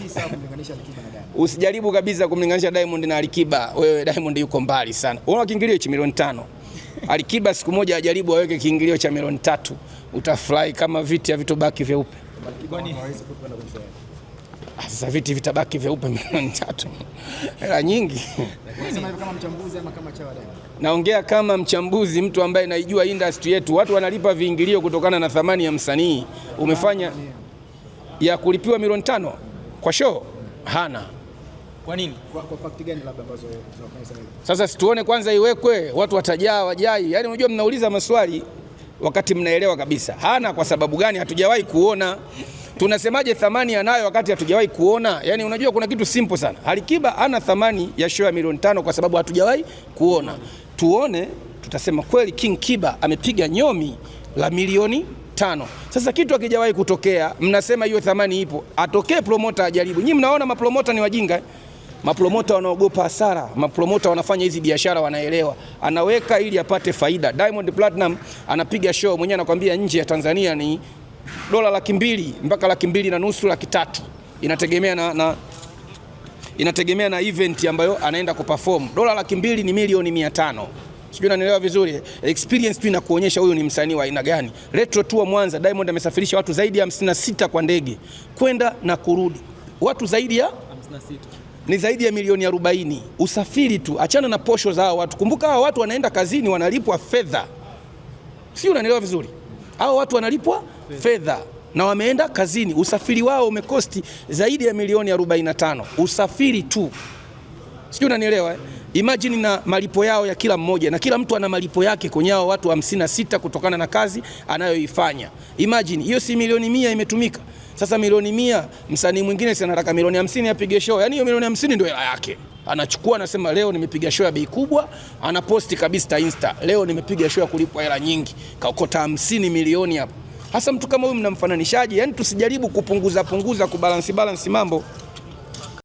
Si sawa kumlinganisha Alikiba na Diamond. Usijaribu kabisa kumlinganisha Diamond na Alikiba. Wewe Diamond yuko mbali sana. Unaona kiingilio hichi milioni 5. Alikiba siku moja ajaribu aweke kiingilio cha milioni 3, utafurahi kama viti havitobaki vyeupe. Alikiba hawezi kwenda kwenye show yake. Ah, sasa viti vitabaki vyeupe milioni 3, hela nyingi. Unasema hivyo kama mchambuzi ama kama chawa Diamond? Naongea kama mchambuzi, mtu ambaye naijua industry yetu. Watu wanalipa viingilio kutokana na thamani ya msanii. Umefanya ya kulipiwa milioni 5 kwa show? Hana. Kwa nini? Kwa fact gani labda ambazo zinafanya sana hivyo? Sasa situone kwanza iwekwe, watu watajaa wajai. Yaani unajua mnauliza maswali wakati mnaelewa kabisa hana. Kwa sababu gani? Hatujawahi kuona. Tunasemaje thamani anayo wakati hatujawahi kuona? Yaani unajua kuna kitu simple sana. Alikiba ana thamani ya show ya milioni 5 kwa sababu hatujawahi kuona. Tuone, tutasema kweli King Kiba amepiga nyomi la milioni 5. Sasa kitu hakijawahi kutokea, mnasema hiyo thamani ipo. Atokee promoter ajaribu. Nyinyi mnaona mapromota ni wajinga eh? Mapromota wanaogopa hasara, mapromota wanafanya hizi biashara wanaelewa, anaweka ili apate faida. Diamond Platinum anapiga show mwenyewe anakwambia nje ya Tanzania ni dola 200,000 mpaka 250,000, 300,000, inategemea na inategemea na event ambayo anaenda kuperform. Dola 200,000 ni milioni 500. Sijui unanielewa vizuri. Experience tu inakuonyesha huyu ni msanii wa aina gani. Retro Tour Mwanza, Diamond amesafirisha watu zaidi ya 56 kwa ndege kwenda na kurudi, watu zaidi ya 56. ni zaidi ya milioni 40 usafiri tu, achana na posho za hawa watu. Kumbuka hawa watu wanaenda kazini, wanalipwa fedha, si unanielewa vizuri? Hawa watu wanalipwa fedha na wameenda kazini, usafiri wao umekosti zaidi ya milioni 45 usafiri tu, sijui unanielewa eh? Imagine na malipo yao ya kila mmoja, na kila mtu ana malipo yake kwenye hao watu 56 kutokana na kazi anayoifanya. Imagine hiyo si milioni 100 imetumika. Sasa milioni 100, msanii mwingine si anataka milioni 50 apige show. Yaani hiyo milioni 50 ndio hela yake. Anachukua anasema leo nimepiga show ya bei kubwa, anaposti kabisa Insta. Leo nimepiga show ya kulipwa hela nyingi. Kaokota 50 milioni hapo. Hasa mtu kama huyu mnamfananishaje? Yaani tusijaribu kupunguza punguza kubalance balance mambo.